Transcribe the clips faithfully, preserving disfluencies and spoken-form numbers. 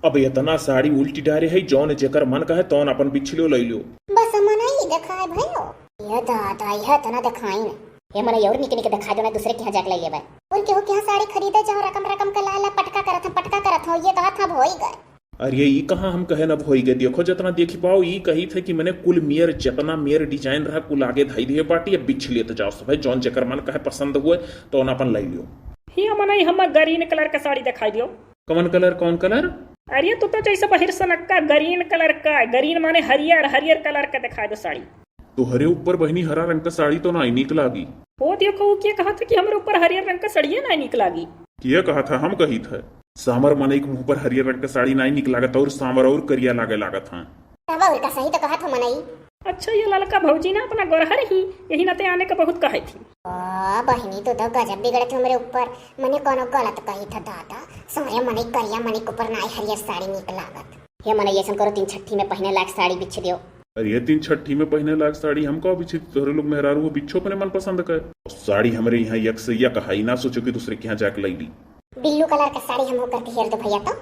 अब एतना साड़ी उल्टी डारे है, जौन जेकर मन कहे तौन अपन बिछिलियो लइलियो। बस मनई देखाए भयो। ये दादा, ये एतना देखाइन। हे मनई, और निक निक देखाए दो ना, दूसरे के यहाँ जाके लइ लेबे। और केहू के यहाँ साड़ी खरीदे जाओ, रकम रकम के लाला पटका करत हैं, पटका करत हो, ये कहत हैं भोई गए। अरे ई कहाँ हम कहे न भोई गए, देखो जेतना देखी पाओ, ई कहित है कि मने कुल मेर जेतना मेर design रहा कुल आगे धई दिए बाटी, अब बिछिलियत जाओ सब है, जौन जेकर मन कहे पसंद हुए तौन अपन लइलियो। हे मनई, हम green colour के साड़ी देखाई दियो। कौन colour, कौन colour? अरे तू तो जैसे बहिर सनक्का green colour का, green माने हरियर, हरियर colour का देखाई दो साड़ी। तोहरे ऊपर बहिनी हरा रंग का साड़ी तो नाई निक लागी। ओ देखो, वो के कहत है कि हमरे ऊपर हरियर रंग का साड़िया नाई निक लागी। के कहत है? हम कहित है। सामर मनई के मुँह पर हरियर रंग का साड़ी नाई निक लागत और सामर और करिया लागे लागत हैं। तब और का सही तो कहत हो मनई। अच्छा, ये ललका भौजी ना अपना गोरहर ही, यही नाते आने का बहुत कहे थी। ओ बहिनी, तू तो गजब बिगड़त हो हमरे ऊपर। मने कोनो गलत कहित है दादा, सारे मनई करिया मनई के ऊपर नाई हरियर साड़ी निक लागत। हे मनई, ऐसन करो, तीन छठी में पहिने लायक साड़ी बिछ दियो। अरे ये तीन छठी में पहिने लायक साड़ी हम का बिछी, तोहरे लोग मेहरारू हो, बिच्छो अपने मन पसंद का। साड़ी हमरे यहाँ एक से एक है, ना सोचो कि दूसरे के यहाँ जाके लइली। Blue colour का साड़ी हमहू करके हेर दो भैया तो।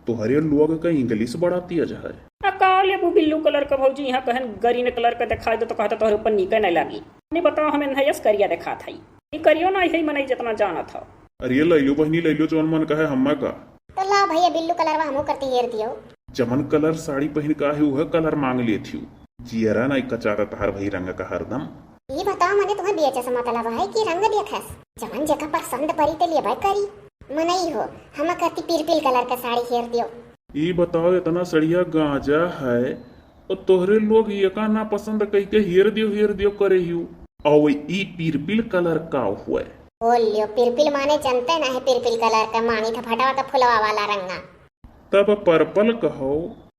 तोहरे लोग का English बड़ा तेज है। आ का लेबू blue colour का भौजी, यहाँ कहन green colour का देखाई दो तो कहता तोहरे ऊपर नीके नहीं लागी। नहीं बताओ, हमें नहयस करिया देखात है, ई करियो ना है मनई जितना जानत हो। अरे लइलो बहिनी लइलो, जौन मन कहे हम्मा का। तो ला भैया, blue colour वा हमहू करती हेर दियो। जमन colour साड़ी पहिन का है, उहे colour मांग लेत हियो। जियरा नाई कचाता तहार भई रंग का हरदम। ई बताओ, मने तुम्हें बेचे से मतलब है कि रंग देखस? जमन जेका पसंद परी ते लेबे करी। मनई हो, हम कहती purple colour का साड़ी हेर दियो। ई बताओ, इतना सड़िया गांजा है, और तोहरे लोग ये का ना पसंद कह के हेर दियो, हेर दियो करे हियो। और ई purple colour का हुए? बोल लियो, purple माने जनते ना है, purple colour का मानी था भटवा का फुलवा वाला रंगा। तब purple कहो,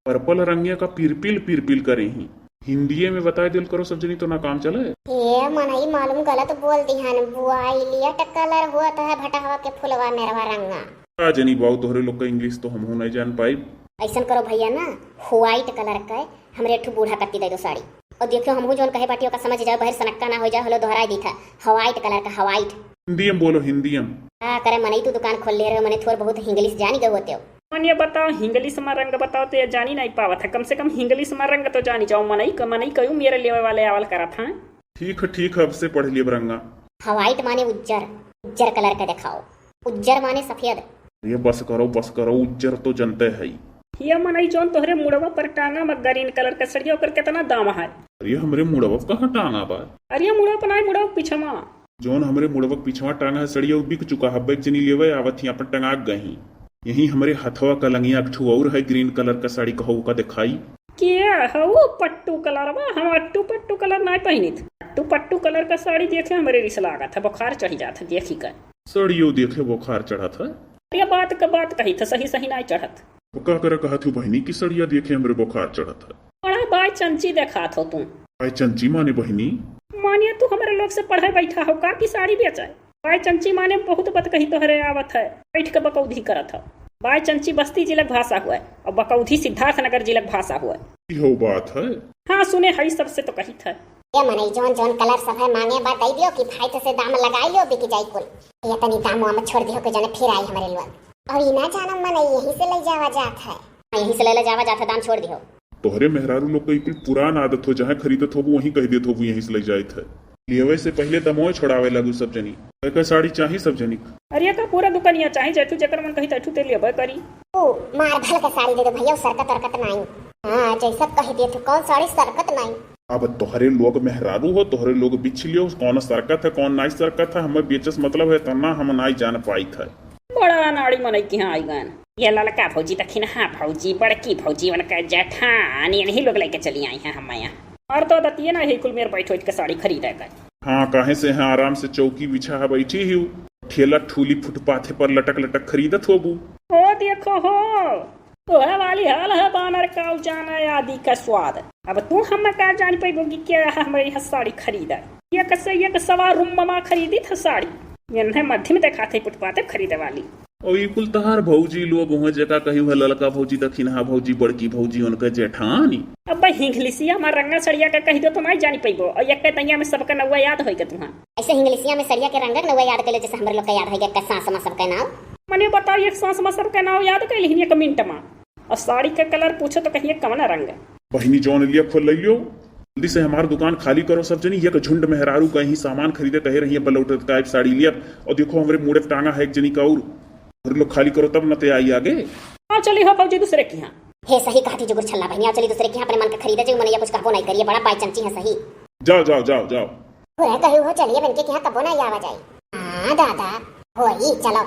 purple रंगिया का purple purple करे ही। हिंदिये में बताए दिल करो सब जनी, तो ना काम चले। ए मनई, मालूम गलत बोल दिहन, violet colour होत है भटहवा के फुलवा मेरवा रंगा। का जनी बाऊ, तोहरे लोग का English तो हमहू नहीं जान पाई। ऐसन करो भैया ना, white colour का हमरे ठू बूढ़ा कत्ती दे दो साड़ी। और देखियो, हमहू जौन कहे बाटी ओका समझ जाओ, बहिर सनक्का ना हो जाओ, हलो दोहराई दी था, white colour का white। हिंदी में बोलो, हिंदी में। का करे मनई, तू दुकान खोल ले रहे हो, मने थोर बहुत English जानी गए होते हो। मन ये बताओ, English में रंग बताओ तो ये जानी नहीं पावत है, कम से कम English में रंग तो जानी जाओ। मनई क-, मनई कयू मेरे लेवे वाले आवल करत हैं। ठीक है, ठीक है, अब से पढ़ लिए रंगा। White माने उज्जर, उज्जर colour का दिखाओ। उज्जर माने सफेद। अरे बस करो, बस करो, उज्जर तो जनते है। ये मनई जौन तोहरे मुड़वा पर टांगा में green colour का सड़िया, ओकर कितना दाम है? अरे हमरे मुड़वा पे कहाँ टांगा बा? अरे मुड़वा पर नाई, मुड़वा के पीछे में। जौन हमरे मुड़वा के पीछवा टांगा है सड़िया, वो बिक चुका है, अब एक जनी लेवे आवत ही, अपन टंगा गई। यही हमरे हथवा का लंगिया एक ठू और है green colour का साड़ी, कहो का दिखाई। के हऊ पट्टू colour बा? हम अट्टू पट्टू colour नाई पहिनित। अट्टू पट्टू colour का साड़ी देखे हमरे रिस लागत है, बुखार चढ़ी जात है देखी कर। सड़ियो देखे बुखार चढ़त है। अरे बात का बात कही था, सही सही नाई चढ़त। तो का करे कहत हूँ बहिनी कि सड़िया देखे हमरे बुखार चढ़त है। बड़ा बाय चंची देखात हो तुम। बाय चंची माने बहिनी? मानिए तू हमरे लोग से पढ़े बैठा हो का कि साड़ी बेचे? बाय चंची माने बहुत बत कही तोहरे आवत है, बैठ के बकौधी करत हो। बाय चंची बस्ती जिलक भाषा हुए और बकौधी सिद्धार्थनगर जिलक भाषा हुए। इहो बात है। हाँ सुने हई सबसे तो कहित है। ए मनई, जौन जौन colour सब है मांगे बा दई दियो, किफायत से दाम लगाई लियो, बिक जाई कुल। ये तनी दाम वाम छोड़ दियो के जने फिर आई हमरे लोग। और ई ना जानम मनई, यहीं से ले जावा जात है। हाँ, यहीं से ले ले जावा जात है, दाम छोड़ दियो। तोहरे मेहरारू लोग के ई कुल पुरान आदत हो, जहाँ खरीदत होबू वहीं कह देत होबू यहीं से ले जाइत है। लेवे से पहले दमोए छोड़ावे लगू सब जनी। एक साड़ी चाही सब जनी। अरे का पूरा दुकानिया चाही, जैठू जेकर मन कही तैठू ते लेबे करी। ओ, marble का साड़ी दे दो भैया, सरकत अरकत नाई। हाँ, जैसा कह दिए थे, कौन साड़ी सरकत नाई। अब तोहरे लोग मेहरारू हो, तोहरे लोग बिछ लियो, कौन सरकत है, कौन नाई सरकत है, हमें बेचस मतलब है, तना हम नाई जान पाई थे। बड़ा अनाड़ी मनई के यहाँ आई गन। ये ललका भौजी, दखिनहा भौजी, बड़की भौजी, उनका जेठान, इन्हीं लोग लेके चली आई हैं हम यहाँ। और तो दतिये ना है, कुल मेर बैठ बैठ के साड़ी खरीदे गए। हाँ, काहे से है, आराम से चौकी बिछा है, बैठी ही। ठेला ठूली फुटपाथे पर लटक लटक खरीदत होबू। ओ देखो हो, तोहे वाली हाल है बानर का जाना आदि का स्वाद। अब तू हम का जान पैबो कि क्या है हमरे यहाँ साड़ी खरीदा। एक से एक सवा रूम ममा खरीदी था साड़ी। इन्हें मध्य में देखाते फुटपाथे खरीदे वाली। और ई कुल तहार भौजी लोग हुए, जेका कही हुए ललका भौजी, दखिनहा भौजी, बड़की भौजी, उनके जेठानी। अब भाई हिंगलिसिया में रंगा सड़िया का कही दो तो मैं जानी पैबो। और एक दैया में सबका नौवा याद होइगा तुहाँ। ऐसे हिंगलिसिया में सड़िया के रंगा के नौवा याद कैले, जैसे हमरे लोग का याद होइगा एक सास मा सबका नाव। मने बताओ, एक सास मा सबका नाव याद कैले हिन एक मिनट में। और साड़ी का कलर पूछो तो कहिए कवना रंग? बहिनी, जौन लिया खोल लियो। जल्दी से हमार दुकान खाली करो सब जनी। एक झुंड मेहरारू कहीं सामान खरीदे कहे रही है, बलौट टाइप साड़ी लिया। और देखो हमरे मुड़े टांगा है एक जनी का और। घर लोग खाली करो तब न ते आई आगे। हाँ चली हो भौजी दूसरे की यहाँ। हे सही कहती जुगुर छल्ला बहिनी, आओ चली दूसरे की यहाँ अपने मन का खरीदे जाई, मनैया कुछ कहबो नहीं करिए, बड़ा बाईचंची है सही। जाओ जाओ जाओ जाओ। हो कही हो चलिए बनके की यहाँ कबो नहीं आवा जाई। हाँ दादा, होई चलो।